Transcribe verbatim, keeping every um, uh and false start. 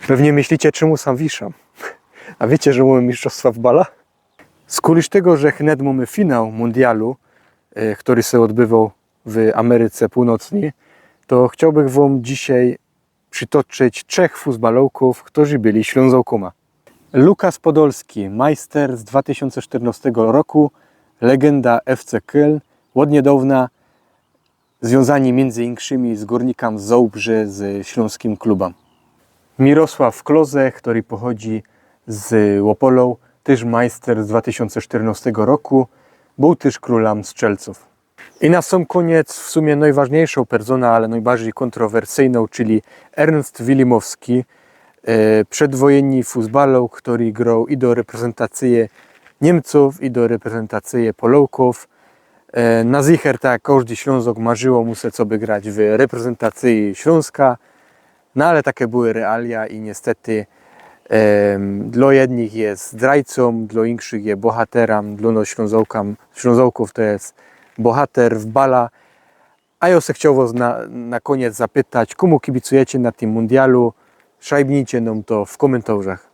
Pewnie myślicie, czemu sam wiszam. A wiecie, że mamy mistrzostwa w bala? Skuli z tego, że wnet mamy finał mundialu, e, który się odbywał w Ameryce Północnej, to chciałbym wam dzisiaj przytoczyć trzech fuzbalołków, którzy byli Ślązokoma. Lukas Podolski, majster z dwa tysiące czternastego roku, legenda F C Köln, od niedawna związani między innymi z Górnikami z Zabrze, z śląskim klubem. Mirosław Klose, który pochodzi z Opolu, też majster z dwa tysiące czternastego roku, był też królem strzelców. I na sam koniec w sumie najważniejszą personą, ale najbardziej kontrowersyjną, czyli Ernst Wilimowski, e, przedwojenny fuzbalołk, który grał i do reprezentacji Niemców, i do reprezentacji Polołków. E, na zicher, tak jak kożdy Ślązok, marziło mu się, co by grać w reprezentacji Śląska, no ale takie były realia i niestety em, dla jednych jest zdrajcą, dla inkszych jest bohaterem, dla nas Ślązokam, Ślązoków to jest bohater w bala. A ja se chciał was na, na koniec zapytać, komu kibicujecie na tym mundialu? Szajbnijcie nam to w komentarzach.